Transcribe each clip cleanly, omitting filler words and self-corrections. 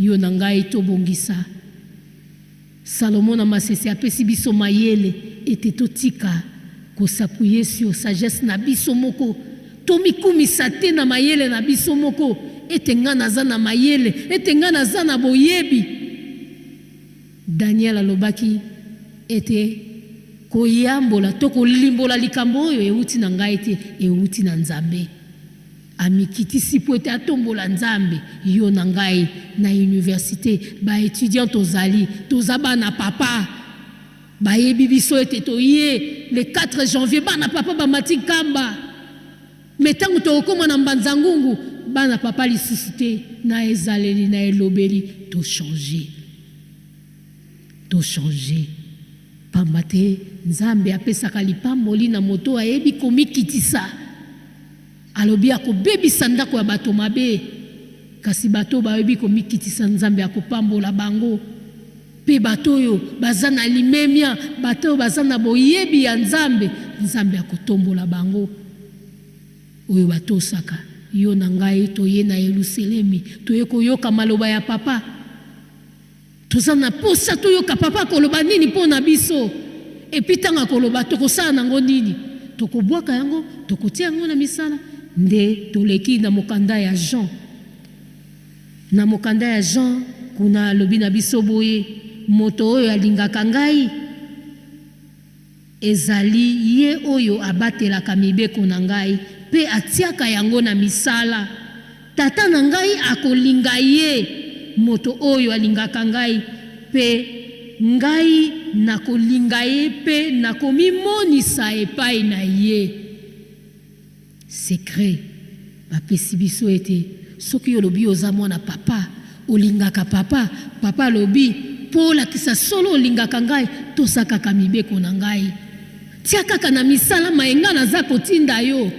Yo na ngai tobongisa. Salomo na masese apesi biso mayele ete totika ko s'appuyer sur sagesse na biso moko, tomikumisa te na mayele na biso moko ete ngai naza na mayele, ete ngai naza na boyebi. Daniel alobaki ete koyambola to kolimbola likambo oyo euti na ngai te, euti na Nzambe. Amikitisi mpo ete atombola Nzambe. Yo na ngai na universite, ba etudiants tozali, toza bana papa. Bayebi biso ete toye le 4 janvier, bana papa bamati Nkamba. Mais tango tokokoma na Mbanza Ngungu, bana papa lisusu te, na ezaleli na elobeli to changer. To changer. Pamba te Nzambe apesaka lipamboli na moto oyo ayebi komikitisa. Alobi akobebisa ndako ya bato mabe, kasi bato oyo bayebi komikitisa, Nzambe akopambola bango. Mpe bato oyo baza na limemia, bato oyo baza na boyebi ya Nzambe, Nzambe akotombola bango. Oyo batosaka yo na ngai, toye na Yeluselemi, toye koyoka maloba ya Papa. Toza na posa toyoka papa akoloba nini mpo na biso. Et puis tango akoloba tokosala nango nini? Tokobwaka yango? Tokotia yango na misala? Nde toleki na mokanda ya Jean. Na mokanda ya Jean kuna alobi na biso boye, moto oyo alingaka ngai, Ezali ye oyo abatelaka mibeko na ngai mpe atiaka yango na misala. Tata na ngai akolinga ye, moto oyo alingaka ngai, mpe ngai nakolinga ye mpe nakomimonisa epai na ye. Secret bapesi biso ete soki olobi oza mwana papa olingaka papa, papa alobi po olakisa solo olingaka ngai tosa kaka mibeko na ngai tia kaka na misala maye ngai naza kotinda yo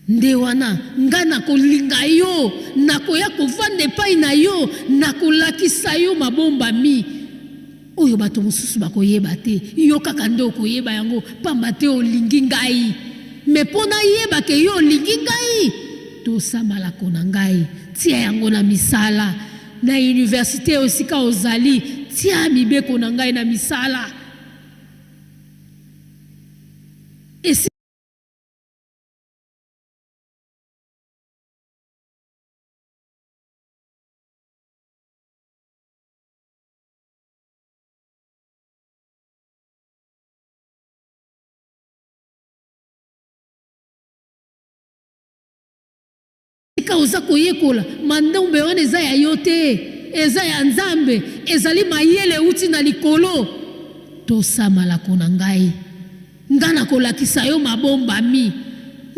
nde wana ngai nakolinga yo nakoya kovanda epai na yo nakolakisa yo mabombami Oyo bato mosusu bakoyeba te, yo kaka nde okoyeba yango, pamba te olingi ngai. Mais mpo nayeba ke yo olingi ngai, tosa malako na ngai, tia yango na misala. Na universite esika ozali, tia mibeko na ngai na misala. Esika oza koyekola, mandombe wana eza ya yo te, eza ya Nzambe, ezali mayele euti na likolo. Tosa malako na ngai, nga nakolakisa yo mabombami.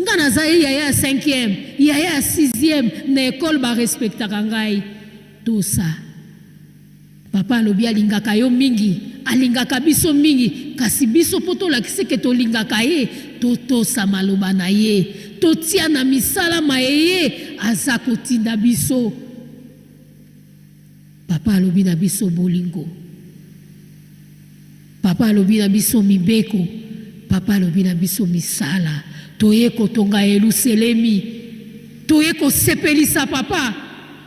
Nga nazali yaya ya cinquième, yaya ya sixième na ecole ba respectaka ngai. Tosa. Papa alobi alingaka yo mingi, alingaka biso mingi, kasi biso mpo tolakisa eke tolingaka ye, totosa maloba na ye, totia na misala maye ye aza kotinda biso. Papa alobi na biso bolingo. Papa alobi na biso mibeko. Papa alobi na biso misala. Toye kotonga Yeluselemi. Toye kosepelisa papa.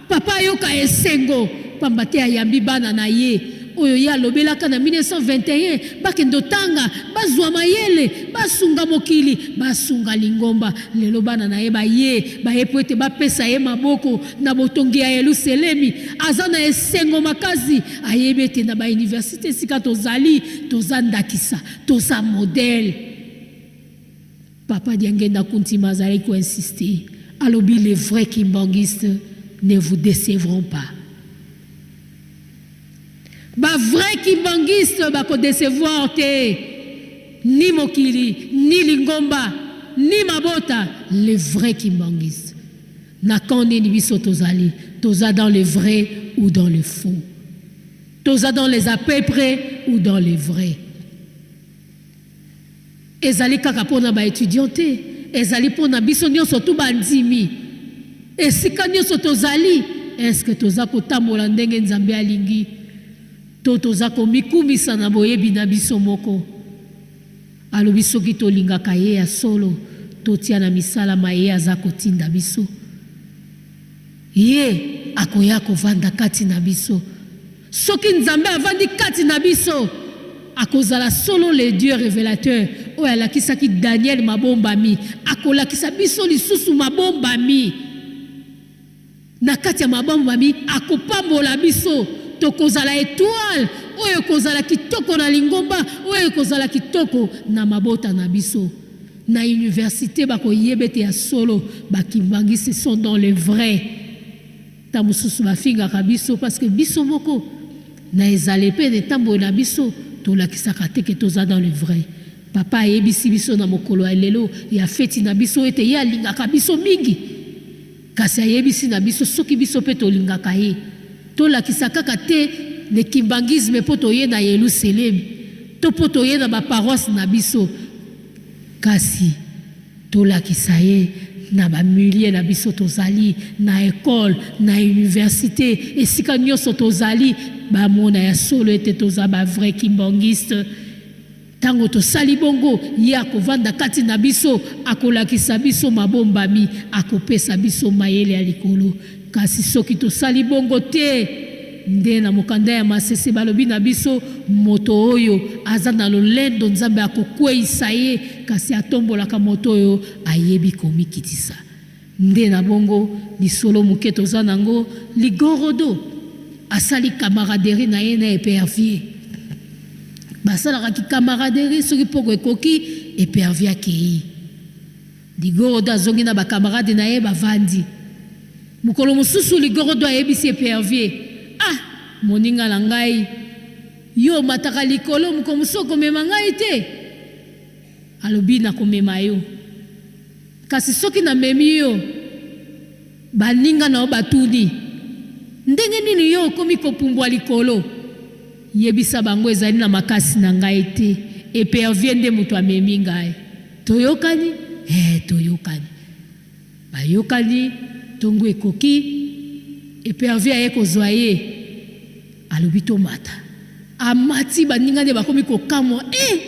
Papa ayoka esengo pamba te ayambi bana na ye oyo ye alobelaka na 1921 bakende otanga, bazua mayele, basunga mokili, basunga lingomba. Lelo bana na ye baye, baye mpo ete bapesa ye maboko na botongi ya Yeluselemi. Aza na esengo makasi, ayebi ete na ba universite esika tozali, toza ndakisa, toza modèle. Papa Diangenda Kuntima azalaki ko insister, alobi les vrais kimbanguistes ne vous decevront pas. Ba vrais kimbanguistes bako decevoir te, ni mokili, ni lingomba, ni mabota, les vrais kimbanguistes. Na camp nini biso tozali? Toza dans le vrai ou dans le faux? Toza dans les à peu près ou dans les vrais? Ezali kaka mpo na ba etudiants te, ezali mpo na biso nionso tout bandimi. Esika nionso tozali, est-ce que toza kotambola ndenge Nzambe alingi to toza komikumisa na boyebi na biso moko? Alobi soki tolingaka ye ya solo, totia na misala maye aza kotinda biso. Ye akoya kovanda kati na biso. Soki Nzambe avandi kati na biso, akozala solo le Dieu revelateur oyo alakisaki Daniel mabombami, akolakisa biso lisusu mabombami. Na kati ya mabombami, akopambola biso. Tokozala etoile oyo ekozala kitoko na lingomba, oyo ekozala kitoko na mabota na biso. Na universite bakoyeba ete ya solo ba kimbanguistes sont dans le vrai. Tango mosusu bafingaka biso parce que biso moko na ezaleli mpe na etamboli na biso tolakisaka te que toza dans le vrai. Papa ayebisi biso na mokolo ya lelo ya feti na biso ete ye alingaka biso mingi. Kasi ayebisi na biso soki biso mpe tolingaka ye, tolakisa kaka te le kimbanguisme mpo toye na Yeluselemi to mpo toye na ba paroisses na biso, kasi tolakisa ye na ba milieux na biso tozali, na ecole, na universite, esika nionso tozali, bamona ya solo ete toza ba vrais kimbanguistes. Tango tosali bongo, Ye akovanda kati na biso, akolakisa biso mabombami, akopesa biso mayele ya likolo. Kasi soki tosali bongo te, nde na mokanda ya Masese balobi na biso, Moto oyo aza na lolendo, Nzambe akokweisa ye, kasi atombolaka moto oyo ayebi komikitisa. Nde na bongo, lisolo moke toza na yango, Ligorodo asali camaraderie na ye na Epervier. Basalaka ki camaraderie soki poko ekoki, Epervier akeyi. Ligorodo azongi na ba camarades na ye bavandi. Mokolo mosusu Ligorodo ayebisi Epervier, Ah! Moninga na ngai, yo omataka likolo, mokolo mosusu okomema ngai te? Alobi, Nakomema yo. Kasi soki namemi yo, baninga na yo batuni, Ndenge nini yo okomi kopumbwa likolo? Yebisa bango ezali na makasi na ngai te, Epervier nde moto amemi ngai. Toyokani? Ee, toyokani. Bayokani, tongo ekoki, Epervier aye kozwa ye. Alobi tomata. Amati baninga nde bakomi kokamwa eh!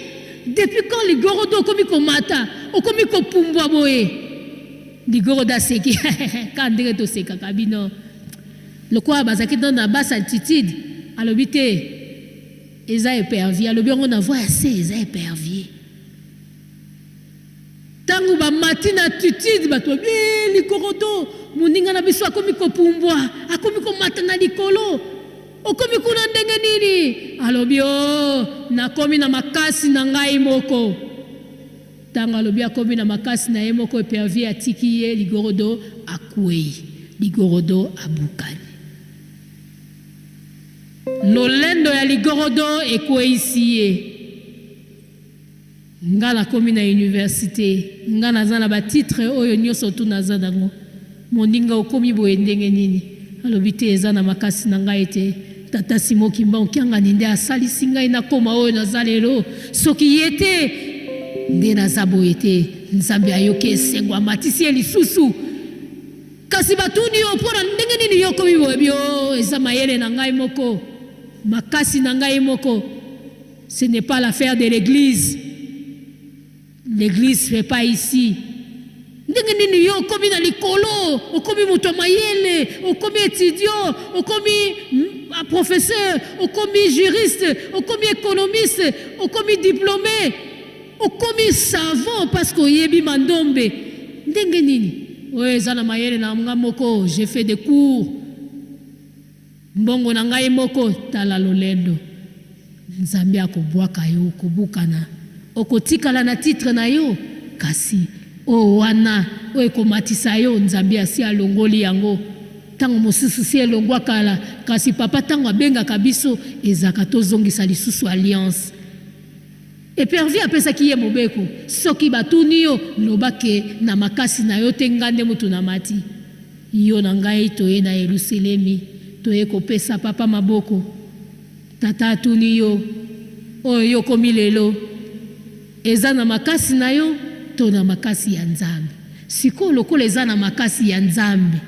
Depuis quand ligorodo okomi komata? Okomi kopumbwa boye? Ligorodo aseki kaka ndenge tosekaka bino. Lokola bazalaki nano na basse altitude, alobi te eza epervier. Alobi yango na voix ya se, eza epervier. Tango bamati na altitude, bato balobi eh, ligorodo moninga na biso akomi kopumbwa, akomi komata na likolo. Okomi kuna ndenge nini? Alobi, Oh, nakomi na makasi na ngai moko. Tango alobi akomi na makasi na ye moko, epervier atiki ye, ligorodo akwei, ligorodo abukani. Lolendo ya ligorodo ekweisi ye. Nga nakomi na universite, nga naza na ba titres oyo nioso tout naza nango. Moninga okomi boye ndenge nini? Alobi te eza na makasi na ngai te. Tata Simon Kimbangu Kiangani nde asalisi ngai nakoma oyo naza lelo. Soki ye te nde naza boye te. Nzambe ayoki esengo amatisi ye lisusu. Kasi batuni yo mpo na ndenge nini yo okomi boye? Alobi oh eza mayele na ngai moko, makasi na ngai moko. Ce n'est pas l'affaire de l'eglise. L'eglise fait pas ici. Ndenge nini yo okomi na likolo, okomi moto ya mayele, okomi étudiant, okomi mm, professeur, okomi juriste, okomi économiste, okomi diplômé, okomi savant parce que oyebi mandombe. Ndenge nini? Oyo eza na mayele na nga moko, j'ai fait des cours. Mbongo na ngai moko tala lolendo nzambe akobwaka yo okobukana okotikala na titre na yo kasi oyo wana oyo ekomatisa yo nzambe asi alongoli yango tango mosusu si elongwa kala kasi papa tango abengaka biso ezalaka tozongisa lisusu alliance Epervier apesaki ye mobeko, Soki batuni yo, loba ke na makasi na yo te ngai nde mutu namati. Yo na ngai toye na Yeluselemi, toye kopesa Papa maboko. Tata atuni yo, Oyo yo okomi lelo, eza na makasi na yo to na makasi ya Nzambe? Sikoyo lokola eza na makasi ya Nzambe,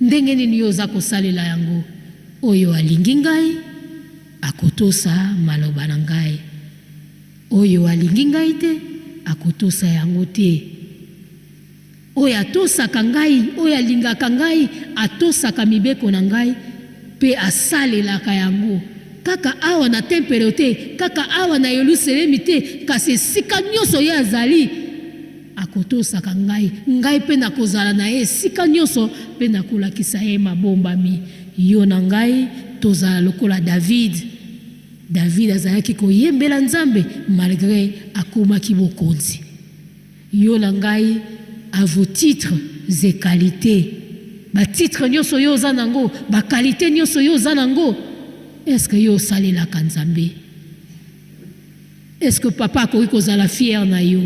ndenge nini yo oza kosalela yango? Oyo alingi ngai, Akotosa maloba na ngai. Oyo alingi ngai te, akotosa yango te. Oyo atosaka ngai, oyo alingaka ngai, atosaka mibeko na ngai mpe asalelaka yango. Kaka awa na tempelo te, kaka awa na Yelusalemi te, kasi esika nyonso ye azali, akotosaka ngai. Ngai mpe nakozala na ye esika nyonso mpe nakolakisa ye mabombami. Yo na ngai tozala lokola David. David azalaki koyembela Nzambe malgre akomaki mokonzi. Yo na ngai à vos titres et qualites, ba titres nionso yo oza nango, ba qualites nionso yo oza nango, est-ce que yo osalelaka Nzambe? Est-ce que papa akoki kozala fier na yo?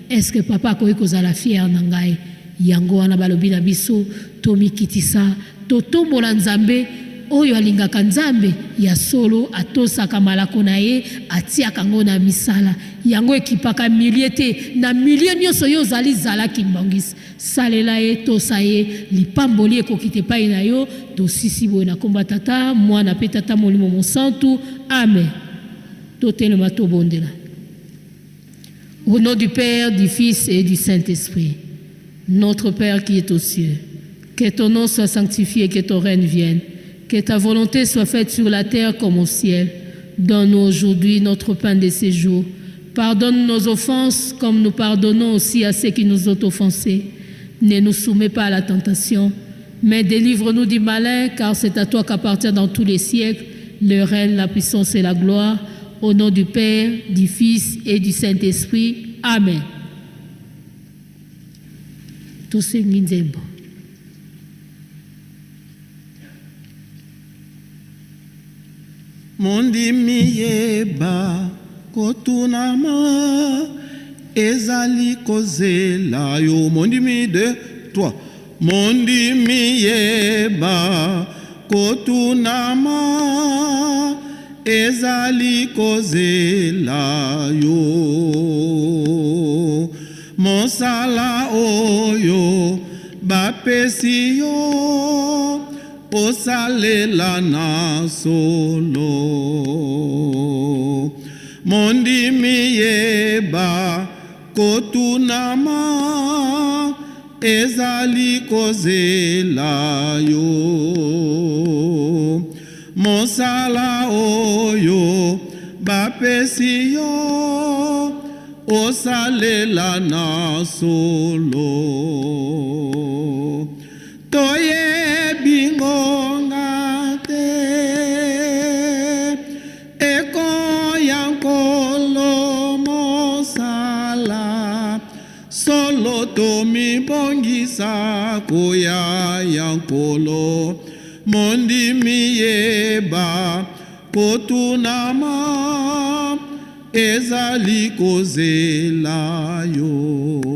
Est-ce que papa akoki kozala fier na ngai? Yango wana balobi na biso tomikitisa, totombola Nzambe. Oyo alingaka Nzambe ya solo atosaka malako na ye, atiaka yango na misala. Yango ekipaka milieu te. Na milieu nionso yo ozali, zala kimbanguiste. Salela ye, tosa ye, lipamboli ekokita epai na yo. Tosisi boye na kombo ya Tata, Mwana pe Tata Molimo Mosantu. Amen. Totelema tobondela. Au nom du Père, du Fils et du Saint-Esprit. Notre Père qui est aux cieux, que ton nom soit sanctifié, que ton règne vienne, que ta volonté soit faite sur la terre comme au ciel. Donne-nous aujourd'hui notre pain de ces jours. Pardonne nos offenses comme nous pardonnons aussi à ceux qui nous ont offensés. Ne nous soumets pas à la tentation, mais délivre-nous du malin, car c'est à toi qu'appartient dans tous les siècles le règne, la puissance et la gloire. Au nom du Père, du Fils et du Saint-Esprit. Amen. Tosengi nzembo. Mondimi yeba kotunama ezali kozela yo mondimi de toi mondimi yeba kotunama ezali kozela yo mosala oyo bapesi yo osalela na solo mondimi yeba kotunama ezali kozela yo mosala oyo bapesi yo osalela na solo Toyebi ngonga te ekoya Nkolo mosala solo tomibongisa koya ya Nkolo mondimi yeba kotunama ezali kozela yo.